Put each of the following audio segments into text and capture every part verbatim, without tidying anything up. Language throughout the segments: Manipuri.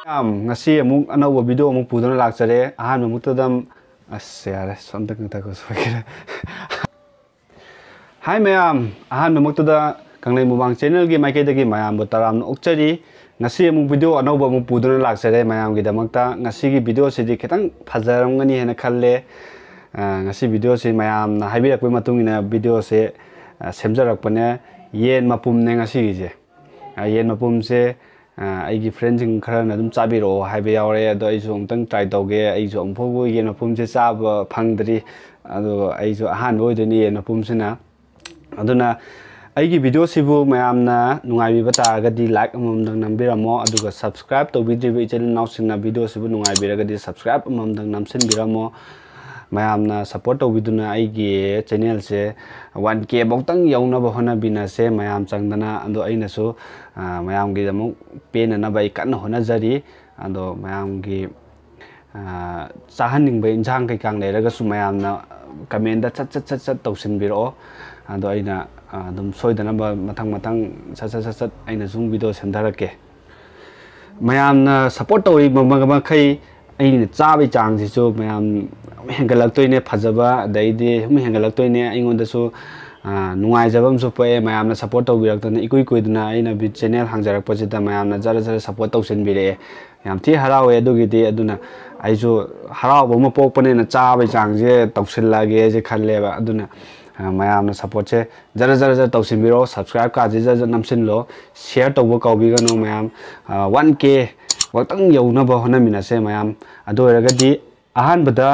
ꯃꯌꯥꯝ, ꯉꯁꯤ ꯑꯃꯨꯛ ꯑꯅꯧꯕ video ꯑꯃꯨꯛ ꯄꯨꯗꯨꯅ ꯂꯥꯛꯆꯔꯦ꯫ ꯑꯍꯥꯟꯕ ꯃꯛꯇꯗ, ꯑꯁ, ꯌꯥꯔꯦ, ꯁꯣꯝꯗ ꯀꯛꯊꯠꯈꯣ, ꯁꯣꯏꯈꯔꯦ꯫ ꯍꯥꯏ ꯃꯌꯥꯝ, ꯑꯍꯥꯟꯕꯃꯛꯇꯗ ꯀꯪꯂꯩ ꯃꯨꯛꯕꯥꯡ channelꯒꯤ ꯃꯥꯏꯀꯩꯗꯒꯤ ꯃꯌꯥꯝꯕꯨ ꯇꯔꯥꯝꯅ ꯑꯣꯛꯆꯔꯤ꯫ ꯉꯁꯤ ꯑꯃꯨꯛ video ꯑꯅꯧꯕ ꯑꯃꯨꯛ ꯄꯨꯗꯨꯅ ꯂꯥꯛꯆꯔꯦ ꯃꯌꯥꯝꯒꯤꯗꯃꯛꯇ꯫ ꯉꯁꯤꯒꯤ videoꯁꯤꯗꯤ ꯈꯤꯇꯪ ꯐꯖꯔꯝꯒꯅꯤ ꯍꯥꯏꯅ ꯈꯜꯂꯦ꯫ ꯑ, ꯉꯁꯤ videoꯁꯤ ꯃꯌꯥꯝꯅ ꯍꯥꯏꯕꯤꯔꯛꯄꯒꯤ ꯃꯇꯨꯡ ꯏꯟꯅ videoꯁꯦ, ꯑ, ꯁꯦꯝꯖꯔꯛꯄꯅꯦ꯫ ꯌꯦꯟ ꯃꯄꯨꯝꯅꯦ ꯉꯁꯤꯒꯤꯁꯦ꯫ ꯑ, ꯌꯦꯟ ꯃꯄꯨꯝꯁꯦ, ꯑ, ꯑꯩꯒꯤ friendꯁꯤꯡ ꯈꯔꯅ ꯑꯗꯨꯝ ꯆꯥꯕꯤꯔꯛꯑꯣ ꯍꯥꯏꯕ ꯌꯥꯎꯔꯦ꯫ ꯑꯗꯣ ꯑꯩꯁꯨ ꯑꯃꯨꯛꯇꯪ try ꯇꯧꯒꯦ꯫ ꯑꯩꯁꯨ ꯑꯃꯨꯛꯐꯥꯎꯕ ꯌꯦꯟ ꯃꯄꯨꯝꯁꯦ ꯆꯥꯕ ꯐꯪꯗ꯭ꯔꯤ꯫ ꯑꯗꯣ ꯑꯩꯁꯨ ꯑꯍꯥꯟꯕ ꯑꯣꯏꯗꯣꯏꯅꯤ ꯌꯦꯟ ꯃꯄꯨꯝꯁꯤꯅ꯫ ꯑꯗꯨꯅ ꯑꯩꯒꯤ videoꯁꯤꯕꯨ ꯃꯌꯥꯝꯅ ꯅꯨꯡꯉꯥꯏꯕꯤꯕ ꯇꯥꯔꯒꯗꯤ like ꯑꯃꯃꯝꯗꯪ ꯅꯝꯕꯤꯔꯝꯃꯣ꯫ ꯑꯗꯨꯒ subscribe ꯇꯧꯕꯤꯗ꯭ꯔꯤꯕ ꯏꯆꯤꯜ ꯏꯅꯥꯎꯁꯤꯡꯅ videoꯁꯤꯕꯨ ꯅꯨꯡꯉꯥꯏꯕꯤꯔꯒꯗꯤ subscribe ꯑꯃꯃꯝꯗꯪ ꯅꯝꯁꯤꯟꯕꯤꯔꯝꯃꯣ꯫ ꯃꯌꯥꯝꯅ support ꯇꯧꯕꯤꯗꯨꯅ ꯑꯩꯒꯤ channelꯁꯦ one K ꯐꯧꯇꯪ ꯌꯧꯅꯕ ꯍꯣꯠꯅꯕꯤꯅꯁꯦ ꯃꯌꯥꯝ ꯆꯪꯗꯅ꯫ ꯑꯗꯣ ꯑꯩꯅꯁꯨ, ꯑ, ꯃꯌꯥꯝꯒꯤꯗꯃꯛ ꯄꯦꯟꯅꯅꯕ ꯑꯩ ꯀꯟꯅ ꯍꯣꯠꯅꯖꯔꯤ꯫ ꯑꯗꯣ ꯃꯌꯥꯝꯒꯤ, ꯑ, ꯆꯥꯍꯟꯅꯤꯡꯕ ꯏꯟꯁꯥꯡ ꯀꯩꯀꯥ ꯂꯩꯔꯒꯁꯨ ꯃꯌꯥꯝꯅ commentꯇ ꯁꯠ ꯁꯠ ꯁꯠ ꯁꯠ ꯇꯧꯁꯤꯟꯕꯤꯔꯛꯑꯣ꯫ ꯑꯗꯣ ꯑꯩꯅ, ꯑ, ꯑꯗꯨꯝ ꯁꯣꯏꯗꯅꯕ ꯃꯊꯪ ꯃꯊꯪ ꯁꯠ ꯁꯠ ꯁꯠ ꯁꯠ ꯑꯩꯅ ꯁꯨꯝ video ꯁꯦꯝꯊꯔꯛꯀꯦ꯫ ꯃꯌꯥꯝꯅ support ꯇꯧꯔꯤꯕ ꯃ-, ꯃꯈꯩ ꯑꯩꯅ ꯆꯥꯕꯒꯤ ꯆꯥꯡꯁꯤꯁꯨ ꯃꯌꯥꯝ ꯍꯦꯟꯒꯠꯂꯛꯇꯣꯏꯅꯦ, ꯐꯖꯕ ꯑꯗꯩꯗꯤ ꯁꯨꯝ ꯍꯦꯟꯒꯠꯂꯛꯇꯣꯏꯅꯦ꯫ ꯑꯩꯉꯣꯟꯗꯁꯨ, ꯑ, ꯅꯨꯡꯉꯥꯏꯖꯕ ꯑꯃꯁꯨ ꯄꯣꯛꯑꯦ꯫ ꯃꯌꯥꯝꯅ support ꯇꯧꯕꯤꯔꯛꯇꯅ ꯏꯀꯨꯏ ꯀꯨꯏꯗꯅ ꯑꯩꯅ ꯚꯤ-, channel ꯍꯥꯡꯖꯔꯛꯄꯁꯤꯗ ꯃꯌꯥꯝꯅ ꯖꯔ ꯖꯔ support ꯇꯧꯁꯤꯟꯕꯤꯔꯛꯑꯦ꯫ ꯌꯥꯝ ꯊꯤ ꯍꯔꯥꯎꯋꯦ ꯑꯗꯨꯒꯤꯗꯤ꯫ ꯑꯗꯨꯅ ꯑꯩꯁꯨ ꯍꯔꯥꯎꯕ ꯑꯃ ꯄꯣꯛꯄꯅꯤꯅ ꯆꯥꯕꯒꯤ ꯆꯥꯡꯁꯦ ꯇꯧꯁꯤꯜꯂꯛꯑꯒꯦꯁꯦ ꯈꯜꯂꯦꯕ꯫ ꯑꯗꯨꯅ, ꯑ, ꯃꯌꯥꯝꯅ supportꯁꯦ ꯖꯔ ꯖꯔ ꯖꯔ ꯇꯧꯁꯤꯟꯕꯤꯔꯣ, subscribe ꯀꯥꯁꯦ ꯖꯔ ꯖꯔ ꯅꯝꯁꯤꯜꯂꯣ, share ꯇꯧꯕ ꯀꯥꯎꯕꯤꯒꯅꯨ ꯃꯌꯥꯝ꯫ ꯑ, one K ꯐꯧꯇꯪ ꯌꯧꯅꯕ ꯍꯣꯠꯅꯃꯤꯟꯅꯁꯦ ꯃꯌꯥꯝ꯫ ꯑꯗꯨ ꯑꯣꯏꯔꯒꯗꯤ ꯑꯍꯥꯟꯕꯗ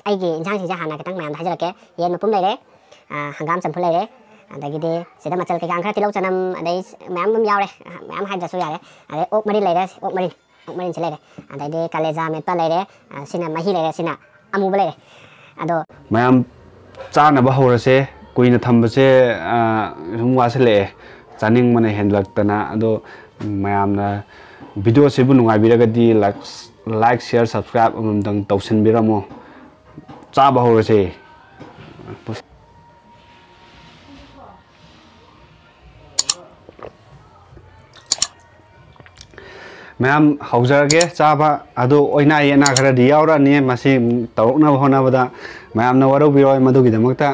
ꯑꯩꯒꯤ ꯏꯟꯁꯥꯡꯁꯤꯡꯁꯦ ꯍꯥꯟꯅ ꯈꯤꯇꯪ ꯃꯌꯥꯝꯗ ꯍꯥꯏꯖꯔꯛꯀꯦ꯫ ꯌꯦꯟ ꯃꯄꯨꯝ ꯂꯩꯔꯦ, ꯑ, ꯍꯪꯒꯥꯝ ꯆꯝꯐꯨꯠ ꯂꯩꯔꯦ, ꯑꯗꯒꯤꯗꯤ ꯁꯤꯗ ꯃꯆꯜ ꯀꯩꯀꯥ ꯈꯔ ꯇꯤꯜꯍꯧ ꯆꯅꯝ ꯑꯗꯩ ꯃꯌꯥꯝ ꯑꯗꯨꯝ ꯌꯥꯎꯔꯦ, ꯃꯌꯥꯝ ꯍꯥꯏꯗ꯭ꯔꯁꯨ ꯌꯥꯔꯦ꯫ ꯑꯗꯩ ꯑꯣꯛ ꯃꯔꯤꯟ ꯂꯩꯔꯦ, ꯑꯣꯛ ꯃꯔꯤꯟ, ꯑꯣꯛ ꯃꯔꯤꯟꯁꯤ ꯂꯩꯔꯦ꯫ ꯑꯗꯩꯗꯤ ꯀꯥꯂꯦꯖꯥ ꯃꯦꯠꯄ ꯂꯩꯔꯦ, ꯑ, ꯁꯤꯅ ꯃꯍꯤ ꯂꯩꯔꯦ, ꯁꯤꯅ ꯑꯃꯨꯕ ꯂꯩꯔꯦ꯫ ꯑꯗꯣ ꯃꯌꯥꯝ ꯆꯥꯅꯕ ꯍꯧꯔꯁꯦ꯫ ꯀꯨꯏꯅ ꯊꯝꯕꯁꯦ, ꯑ, ꯁꯨꯝ ꯋꯥꯁꯤꯜꯂꯛꯑꯦ, ꯆꯥꯅꯤꯡꯕꯅ ꯍꯦꯟꯂꯛꯇꯅ꯫ ꯑꯗꯣ ꯃꯌꯥꯝꯅ videoꯁꯤꯕꯨ ꯅꯨꯡꯉꯥꯏꯕꯤꯔꯒꯗꯤ like, like, share, subscribe ꯑꯃꯃꯝꯇꯪ ꯇꯧꯁꯤꯟꯕꯤꯔꯝꯃꯣ꯫ ꯆꯥꯕ ꯍꯧꯔꯁꯦ꯫ ꯃꯌꯥꯝ ꯍꯧꯖꯔꯒꯦ ꯆꯥꯕ꯫ ꯑꯗꯨ ꯑꯣꯏꯅꯥ ꯌꯦꯅꯥ ꯈꯔꯗꯤ ꯌꯥꯎꯔꯛꯑꯅꯤ, ꯃꯁꯤ ꯇꯧꯔꯛꯅꯕ ꯍꯣꯠꯅꯕꯗ ꯃꯌꯥꯝꯅ ꯋꯥꯔꯧꯕꯤꯔꯣꯏ ꯃꯗꯨꯒꯤꯗꯃꯛꯇ꯫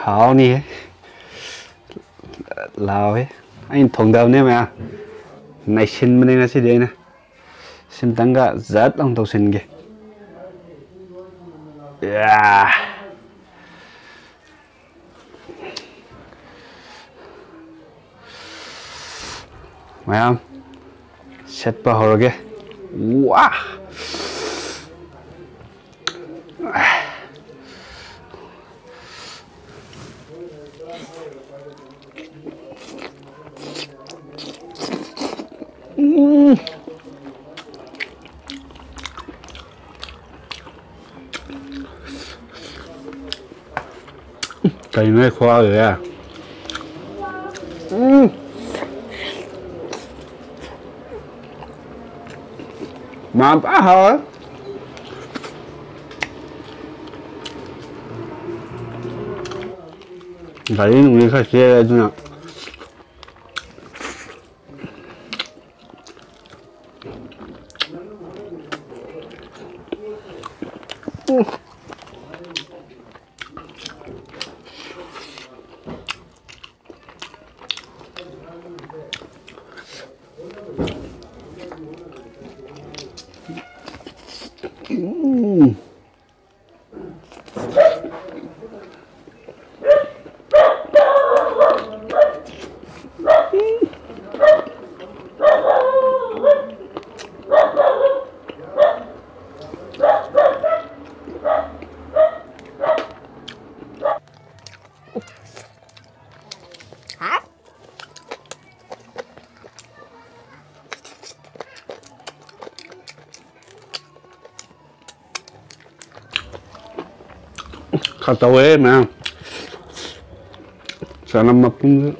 ꯍꯥꯎꯅꯤꯍꯦ꯫ ꯂꯥꯎꯋꯦ꯫ ꯑꯩꯅ ꯊꯣꯡꯗꯕꯅꯦ ꯃꯌꯥꯝ꯫ ꯅꯩꯁꯤꯟꯕꯅꯦ ꯉꯁꯤꯗꯤ ꯑꯩꯅ꯫ ꯁꯤꯝꯇꯪꯒ ꯖꯠ ꯑꯃ ꯇꯧꯁꯤꯟꯒꯦ꯫ ꯌꯥ꯫ ꯃꯌꯥꯝ ꯁꯦꯠꯄ ꯍꯧꯔꯒꯦ꯫ ꯋꯥ! ꯎꯝ꯫ ꯀꯩꯅꯣ ꯈꯨꯍꯥꯎꯁꯦ? ꯎꯝ꯫ ꯃꯌꯥꯝ ꯐꯖꯅ ꯍꯥꯎꯔꯦ꯫ ꯒꯥꯔꯤ ꯅꯨꯡꯂꯤ ꯈꯔ ꯆꯦꯜꯂꯦ ꯑꯗꯨꯅ꯫ ꯇꯧꯋꯦ ꯃꯌꯥꯝ꯫ ꯆꯅꯝ ꯃꯄꯨꯝꯁꯨ꯫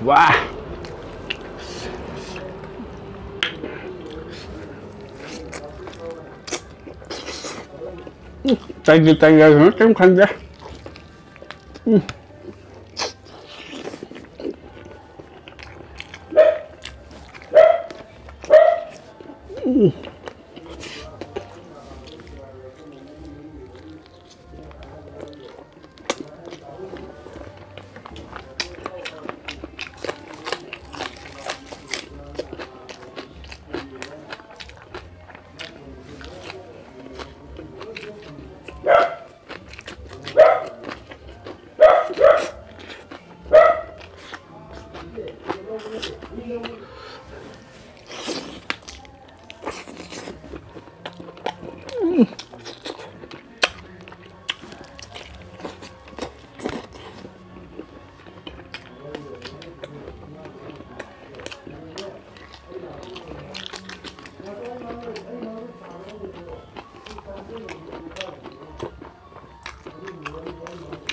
ꯋꯥ꯫ ꯇꯩꯗꯤ ꯇꯩꯔꯁꯨ ꯀꯩꯝ ꯈꯟꯗꯦ꯫ ꯎꯝ꯫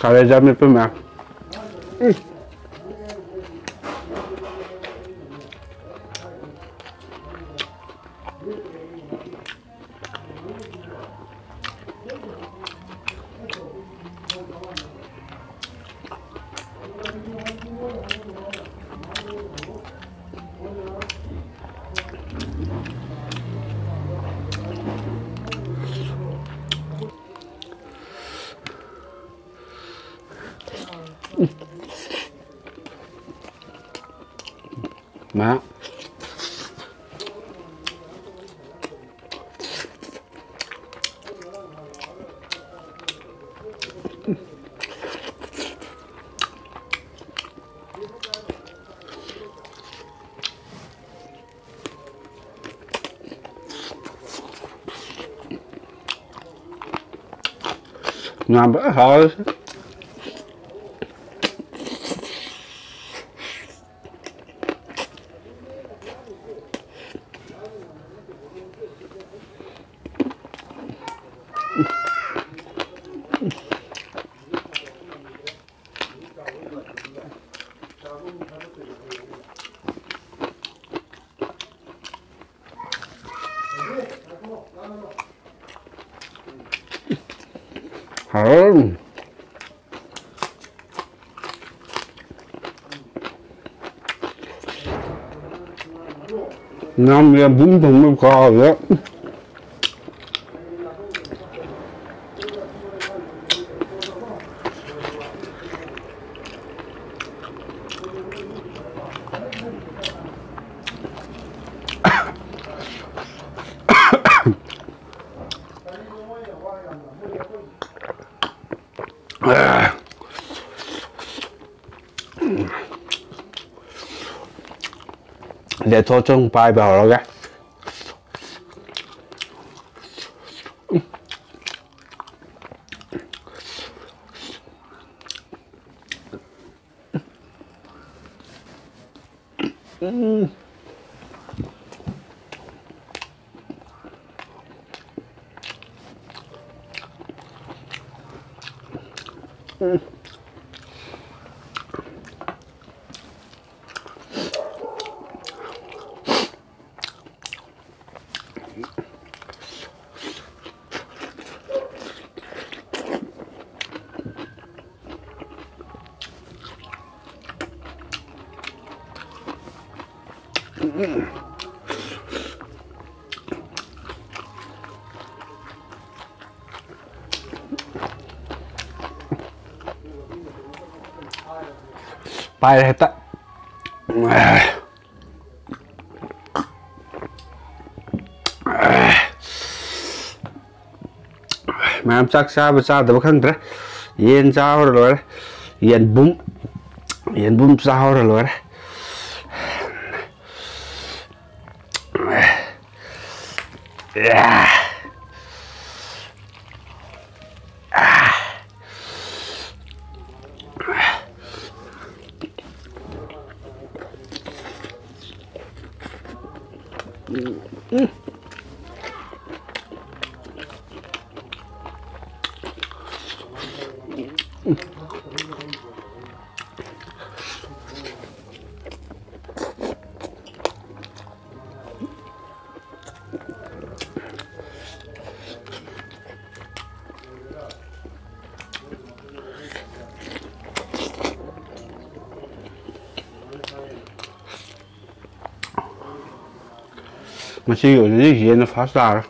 ꯀꯥꯂꯦꯖꯥ ꯃꯦꯠꯄ ꯃꯌꯥꯝ꯫ ꯎꯝ꯫ ꯃꯥ꯫ ꯉꯥ ꯐꯖꯅ ꯍꯥꯎꯔꯦ꯫ ꯍꯥꯎ꯫ ꯉꯥ ꯌꯦꯟꯕꯨꯝ ꯊꯣꯡꯕ ꯀꯥꯎꯔꯦ꯫ ꯂꯦꯊꯣꯛ ꯆꯪ ꯄꯥꯏꯕ ꯍꯧꯔꯒꯦ꯫ ꯄꯥꯏꯔꯦ ꯍꯦꯛꯇ꯫ ꯃꯌꯥꯝ ꯆꯥꯛ ꯆꯥꯕ ꯆꯥꯗꯕ ꯈꯪꯗ꯭ꯔꯦ꯫ ꯌꯦꯟ ꯆꯥꯍꯧꯔ ꯂꯣꯏꯔꯦ꯫ ꯌꯦꯟꯕꯨꯝ, ꯌꯦꯟꯕꯨꯝ ꯆꯥꯍꯧꯔ ꯂꯣꯏꯔꯦ꯫ ꯉꯁꯤꯒꯤ ꯑꯣꯏꯅꯗꯤ ꯌꯦꯟꯅ ꯐꯥꯔꯁ ꯇꯥꯔꯦ꯫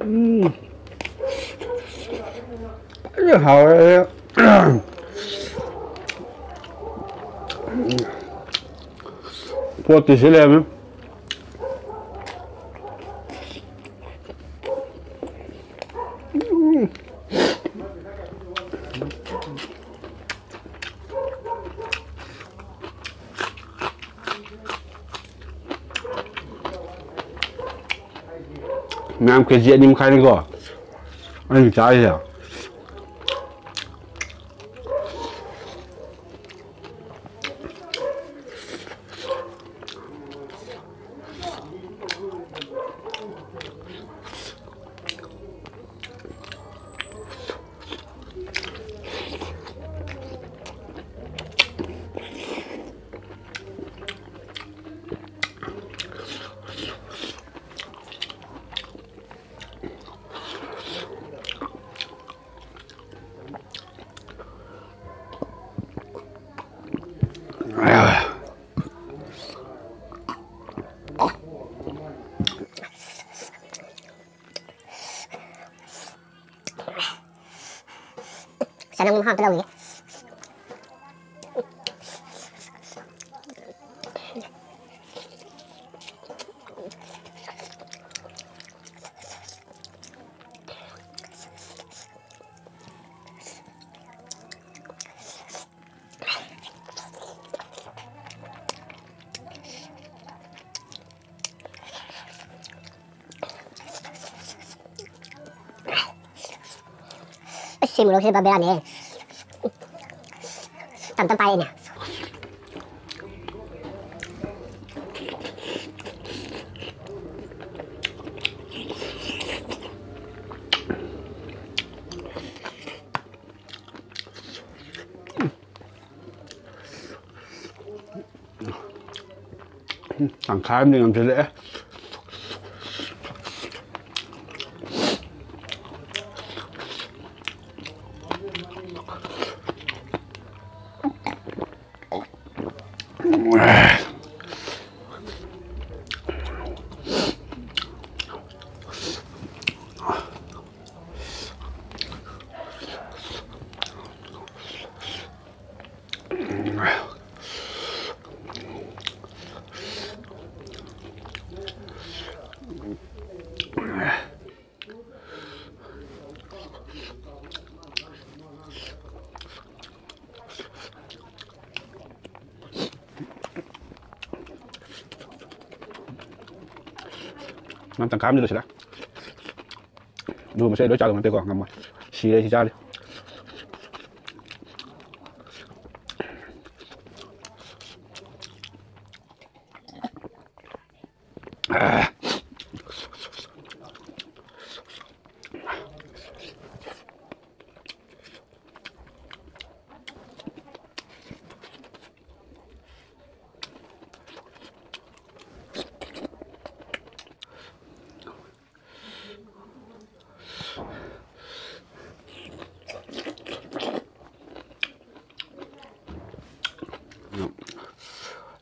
ꯎꯝ꯫ ꯐꯖꯅ ꯍꯥꯎꯔꯦ꯫ ꯄꯣꯠꯇꯤ ꯁꯤ ꯂꯩꯔꯝꯃꯦ꯫ ꯃꯌꯥꯝ ꯀꯦ ꯖꯤ ꯑꯅꯤ ꯃꯈꯥꯏꯅꯤꯀꯣ ꯑꯩꯅ ꯆꯥꯔꯤꯁꯦ꯫ ꯅꯪ ꯃꯍꯥꯎ ꯑꯝꯇ ꯂꯧꯈꯤꯒꯦ꯫ ꯑꯁ, ꯁꯤ ꯃꯣꯔꯣꯛꯁꯤꯗꯤ ꯄꯨꯔꯥ ꯕꯦꯔꯥꯅꯤꯍꯦ꯫ ꯇꯞ ꯇꯞ ꯄꯥꯏꯔꯛꯏꯅꯦ꯫ ꯇꯪꯈꯥꯏ ꯑꯃꯗꯤ ꯉꯝꯁꯤꯜꯂꯛꯑꯦ꯫ ꯅꯪ ꯇꯪꯈꯥꯏ ꯑꯃꯗꯤ ꯂꯣꯏꯁꯤꯜꯂꯦ꯫ ꯑꯗꯨꯒ ꯃꯁꯤ ꯑꯩ ꯂꯣꯏ ꯆꯥꯗꯧ ꯅꯠꯇꯦꯀꯣ, ꯉꯝꯃꯣꯏ꯫ ꯁꯤꯔꯦ ꯁꯤ ꯆꯥꯔꯗꯤ꯫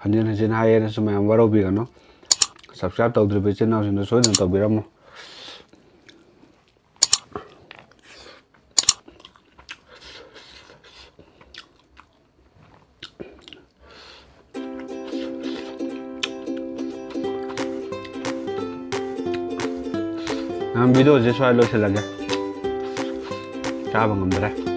ꯍꯟꯖꯤꯟ ꯍꯟꯖꯤꯟ ꯍꯥꯏꯌꯦꯅꯁꯨ ꯃꯌꯥꯝ ꯋꯥꯔꯧꯕꯤꯒꯅꯨ꯫ Subscribe ꯇꯧꯗ꯭ꯔꯤꯕ ꯏꯆꯤꯟ ꯏꯅꯥꯎꯁꯤꯡꯗꯣ ꯁꯣꯏꯗꯅ ꯇꯧꯕꯤꯔꯝꯃꯨ꯫ ꯅꯪ ꯚꯤꯗꯤꯑꯣꯁꯦ ꯁ꯭ꯋꯥꯏ ꯂꯣꯏꯁꯤꯜꯂꯒꯦ꯫ ꯆꯥꯕ ꯉꯝꯗ꯭ꯔꯦ꯫